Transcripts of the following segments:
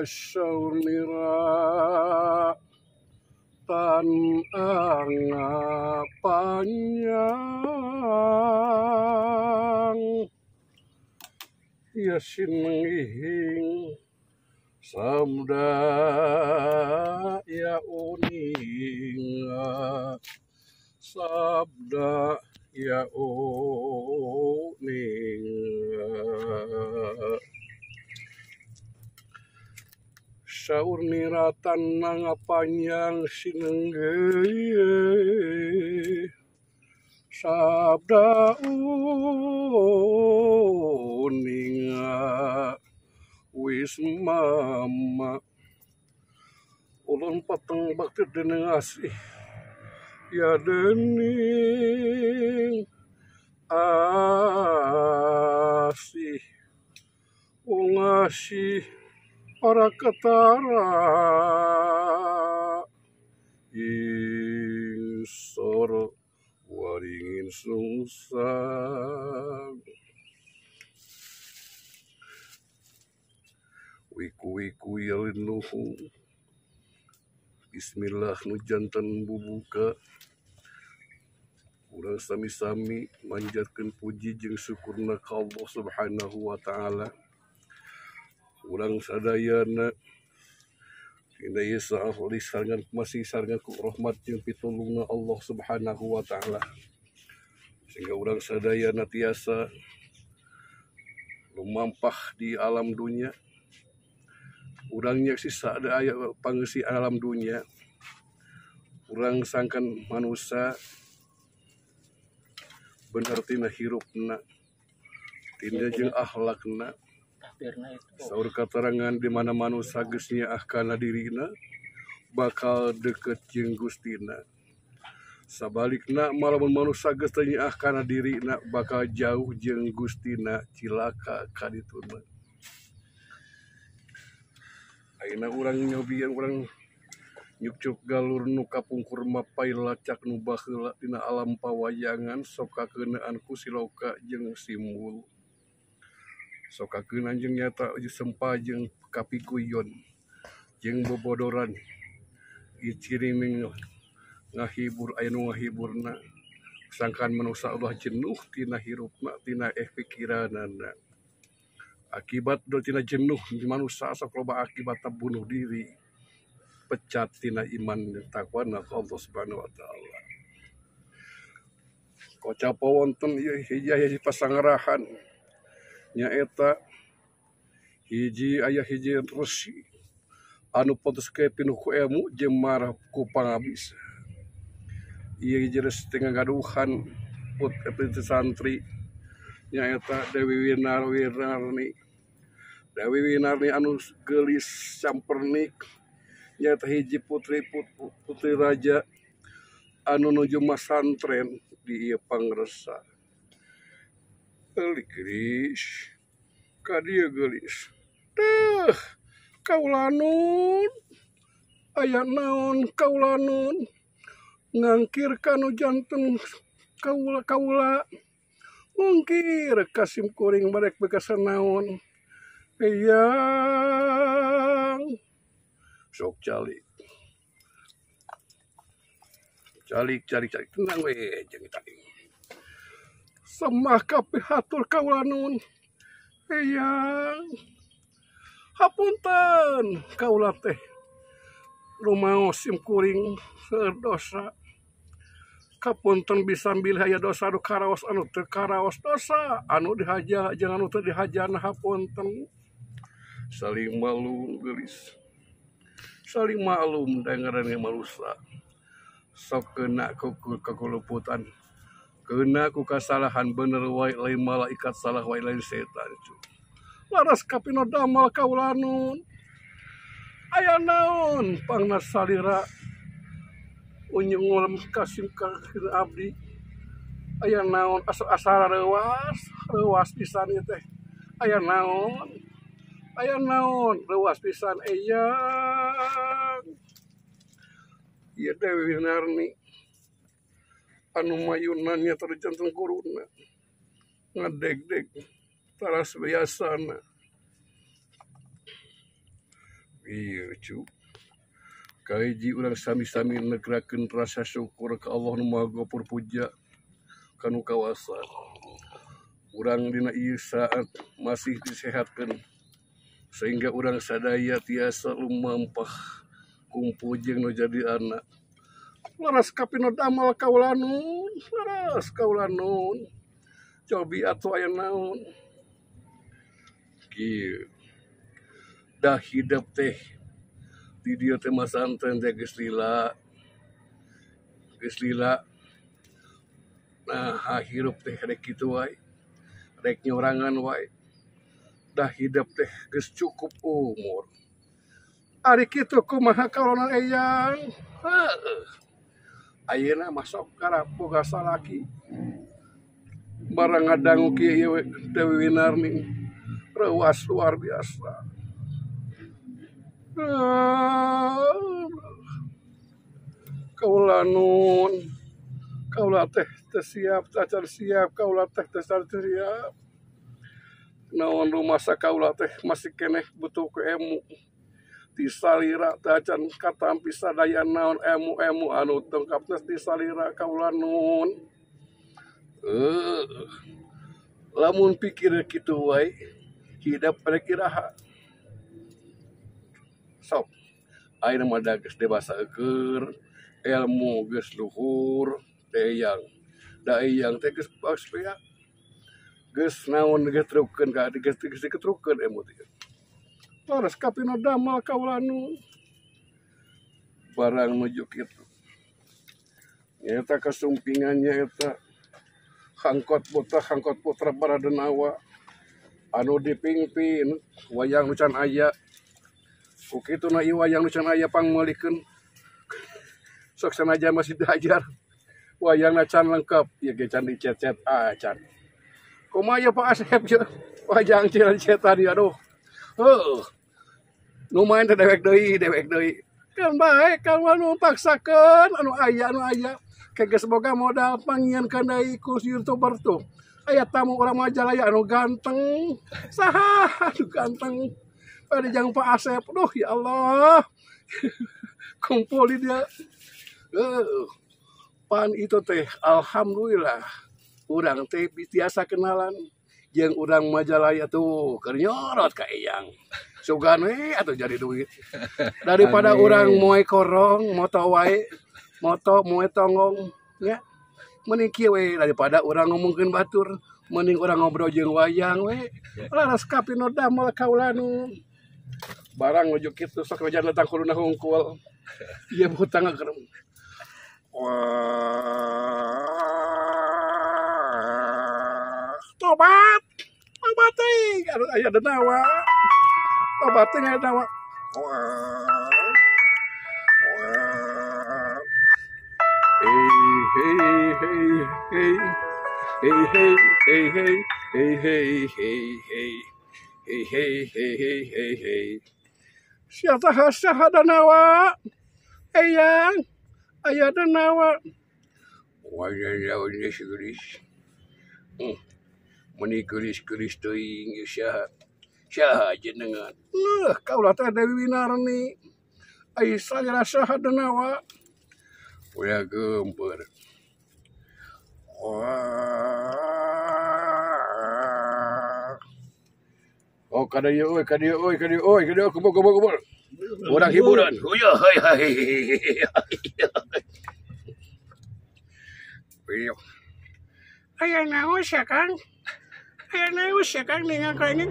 Saur nira tan panjang ya sinengihing sabda ya uninga sabda ya uninga saur niratan nanga panjang sinengge sabda uninga wis mama ulun pateng bakti dening asih ya dening asih wong asih ora ketara ing soro waringin sungsang wiku-wiku yalinuhu bismillah nu janten bubuka urang sami-sami manjatkeun puji jeung syukurna ka Allah Subhanahu wa taala. Urang sadayana dina ieu saahli sarengan masih sarengan ku rahmat jeung pitulungna Allah Subhanahu wa taala sehingga urang sadayana tiasa lumampah di alam dunia. Urang nyaksi saada aya pangeusi alam dunia. Urang sangkan manusia bener tina hirupna tina jeung akhlakna. Saur katerangan di mana manusia geus nyaah kana dirina bakal deket jeung Gustina. Sabalikna malamun manusia geus teu nyaah kana dirina bakal jauh jeung Gustina cilaka kadituna. Ayeuna urang nyobian urang nyukcuk galur nu kapungkur mapay lacak nu baheula tina alam pawayangan sok kakeunaan ku siloka jeung simbul. Sok kakeunaan jeung nyata sempa jeung kapikuyon jeung bobodoran icirining ngahibur aya nu ngahiburna sangkan manusia ulah jenuh tina hirupna tina pikiranana akibat do tina jenuh manusia sok loba akibat bunuh diri pecat tina iman takwana ka Allah Subhanahu wa taala. Kocapa wonten ieu hiji pasangarahan nyaeta hiji aya hiji resi anu potus ke pinuh ku ilmu jeung marah ku pangabisa. Ieu hiji resi teh ngagaduhan putri santri nyaeta Dewi Winarni. Dewi Winarni anu geulis campernik nyaeta hiji putri putri raja anu nuju masantren di ieu pangresa. Geulis ka dieu geulis teh kaulanun aya naon kaulanun ngangkir kanu janten kaula kaula ngungkir kasim kuring barek bekasan naon eyang sok calik calik calik calik tenang we jeung tadi semah kapihatur kaulanun eyang hapunten kaula teh rumaos sim kuring seueur dosa kapunten bisa bilih aya dosa anu karaos anu teu karaos dosa anu dihaja jeung anu teu dihajana hapunten saling maklum geulis saling maklum da ngaranna manusia sok kena ku kakuluputan kena ku kasalahan bener wae lain malaikat salah wae lain setan cu. Laras kapino damal kaulanun aya naon pangna salira unyung ngulem kasim ka abdi aya naon asara reuas reuas pisan ieu teh aya naon reuas pisan eyang ieu Dewi Winarni anu mayunan nya terjantung guruna ngadeg-deg taras biasana Iya cu. Kahiji urang sami-sami negrakeun rasa syukur ka Allah nu Maha Gapur puja kanu kawasa. Urang dina ieu saat masih disehatkeun sehingga urang sadaya tiasa lumampah kumpul jeung nu jadi anak. Laras kapino damal kaula nun, laras kaula nun. Cobi atuh aya naon. Kieu. Dah hidup teh di dieu teh masantren teh geus lila. Geus lila. Nah, hirup teh rek kitu wae. Rek nyorangan wae. Dah hidup teh geus cukup umur. Ari kitu kumaha kaulana eyang? Heuh. Ayeuna masuk ka boga salaki. Barang ngadangu kieu Dewi Winarni. Reuas luar biasa. Kaula nun, kaula teh teu siap, tacan siap, kaula teh teu siap. Naon rumasa kaula teh masih keneh butuh ku emu. Ti salira tacan katampi sadaya naon emu-emu anu tengkapna ti salira kaula nun. Lamun pikir kitu wae, hidap rek iraha. Sok ayeuna mah da geus dewasa eueur, ilmu geus luhur, teh eyang. Da eyang teh geus geus geus naon geus trukeun ka geus diketrukeun ilmu teh. Laras kapino damal kaula nu barang nuju kitu. Eta kasumpingannya eta hangkot putra Baradenawa anu dipingpin wayang nu can aya. Ku kitu na ieu wayang nu can aya pangmeulikeun. Sok sanajan masih diajar wayangna can lengkap ieu ge can dicet-cet acan. Kumaha ieu Pak Asep ieu wayang can dicetan ieu aduh. Heuh. Nu maen teh dewek deui. Kan bae kan anu paksakeun anu aya. Ke geus boga modal pangieunkeun deui ku YouTuber tuh. Aya tamu urang Majalaya anu ganteng. Saha anu ganteng. Pada jang Pak Asep, duh ya Allah. Kumpul di dia. Pan itu teh alhamdulillah urang teh tiasa kenalan jeung urang Majalaya tuh keur nyorot ka eyang. Sugan we atuh jadi duit. Daripada urang moe korong, moto wae, moto moe tonggong ya. Mending kieu we daripada urang ngomongkeun batur, mending urang ngobrol jeung wayang we. Laras kapino damel kaula nu. Barang nuju kitu sok wajan letang kuluna hungkul. Ieu hutang keur. Wah. Tobat. Tobat teh aya denawa. Tobat teh aya denawa. Wah. Wah. Hey hey hey hey. Hey hey hey hey hey hey hey hey. Hey hey hey hey hey hey. Siapa saha danawa? Eyang aya danawa. Wajah geus geulis. Meni geulis-geulis teuing ieu saha? Saha jenengan? Leuh, kaula teh Dewi Winarni. Ai salira saha danawa? Uya geumpeur. Wah. Oh, kada ieu euy, kada ieu euy, kada ieu euy, kada ieu kumpul. Urang hiburan. Huya hai hai. Aya naon sia Kang? Aya naon sia Kang ningal ka aing?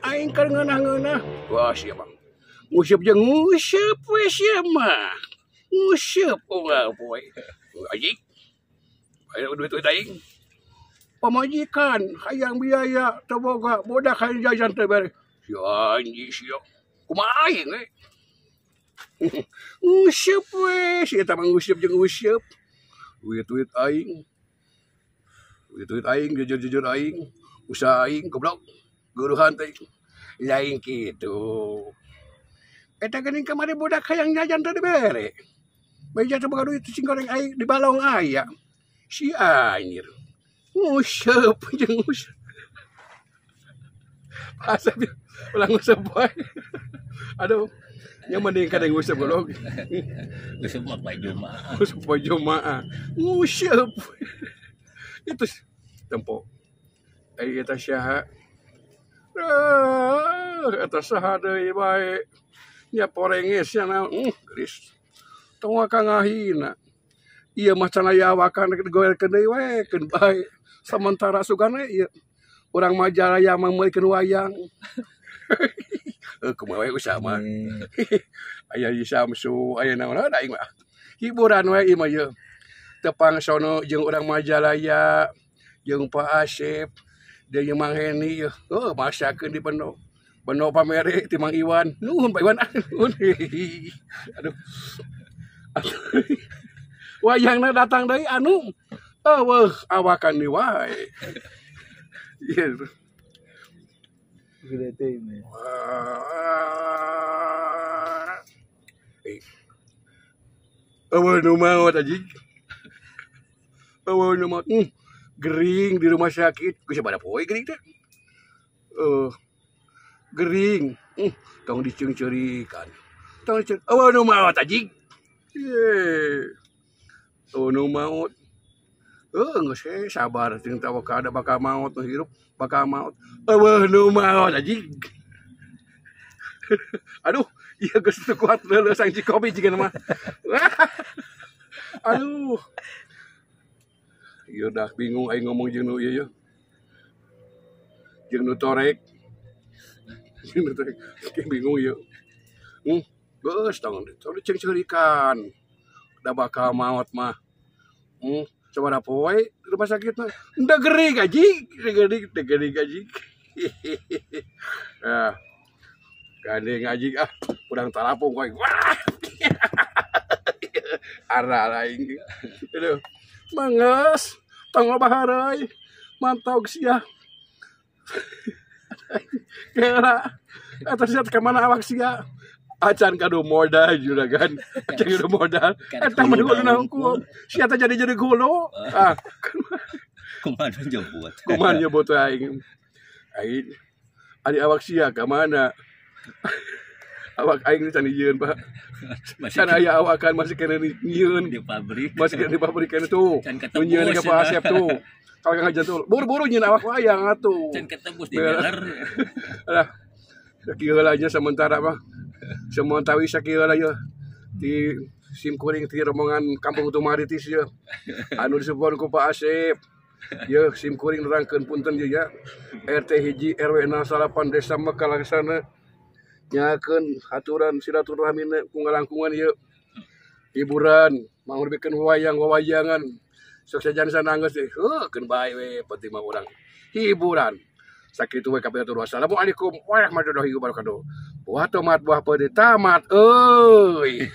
Aing keur ngeunah-ngeunah. Wah sia mah. Nguseup jeung nguseup we sia mah. Nguseup unggal poe. Anjing. Aya duit-duit aing. Pamajikan hayang biaya teu boga, budak hayang jajan teu bere. Si anjing sia. Kumaha aing we? Nguseup we, si eta mah nguseup jeung nguseup. Duit-duit aing. Duit-duit aing, jujur-jujur aing, usaha aing goblok. Guruhan teh lain kitu. Eta geuning kamari budak hayang jajan teu dibere. Beja teu boga duit cing goreng aing di balong aya. Si anjir. Nguseup jeung nguseup. Pak Asep ulah nguseup wae. Aduh, nya mending kada nguseup goblok. Nguseup mah poe Jumaah. Nguseup poe Jumaah. Nguseup. Itu tempo. Ai eta saha? Eta saha deui bae. Nya porenges nya naon? Geus. Tong waka ngahina. Ieu mah can aya awakan rek digoerkeun deui we keun bae. Sementara sugana ieu urang Majalaya mah meulikeun wayang. Kumaha we usaha mah. Aya Yi Samsu, aya naon da aing mah. Hiburan we ieu mah ieu. Tepang sono jeung urang Majalaya, jeung Pak Asep, jeung Mang Heni ieu. Heuh, masakeun di Bendo. Bendo pamere ti Mang Iwan. Nuhun Pak Iwan, nuhun. Aduh. Wayangna datang deui anu eueuh awakan deui wae. Ieu. Gede teuing. Eueuh nu maot anjing. Eueuh nu maot. Gering di rumah sakit. Geus sabaraha poe gering teh. Gering. Tong diceungceurikan. Tong diceung. Eueuh nu maot anjing. Ye. Eueuh nu maot. Geus we sabar jeung tawakal ada bakal maot nu hirup bakal maot. Eueuh nu maot anjing. Aduh, ieu geus teu kuat leuleus sang Cikopi jiga mah. Aduh. Ieu dah bingung aing ngomong jeung nu ieu ye. Jeung nu torek. Jeung nu torek. Bingung ieu. Geus tong diceungceurikan. Da bakal maot mah. Sabaraha poe di rumah sakit mah. Teu gering anjing, teu gering anjing. Nah. Gandeng anjing ah, urang talapung aing. Wah. Arah aing. Aduh. Manges, tong loba hareuy. Mantau sia. Kela eta sia ka mana awak sia? Acan kadu modal juragan. Acan kadu modal. Eta mah kudu hungkul. Sia teh jadi gulu. Ah. Kumaha nyebut? Kumaha nyebut aing? Aing ari awak sia ka mana? Awak aing can dijieun, Pak. Can aya awakan masih kena nyieun di pabrik. Masih kena di pabrik kena tuh. Can ketebus. Nyieun ka Pak Asep tuh. Kalau ngajan tuh buru-buru nyieun awak wayang atuh. Can ketebus di dealer. Alah. Sakieu heula nya sementara mah. Sementara sakieu heula ye. Di sim kuring ti rombongan Kampung Tumaritis ye. Anu disebut ku Pak Asep. Ye sim kuring nerangkeun punten ye ya. RT 1 RW 08 Desa Mekalaksana. Nyakeun aturan silaturahmina ku ngalangkungan ieu. Hiburan, mangrubikeun wayang wawayangan. Sok sajan sananggeus teh, heuh keun bae we penting mah urang. Hiburan. Sakitu we kabeh atur. Wassalamualaikum warahmatullahi wabarakatuh. Buah tomat buah pedes tamat euy.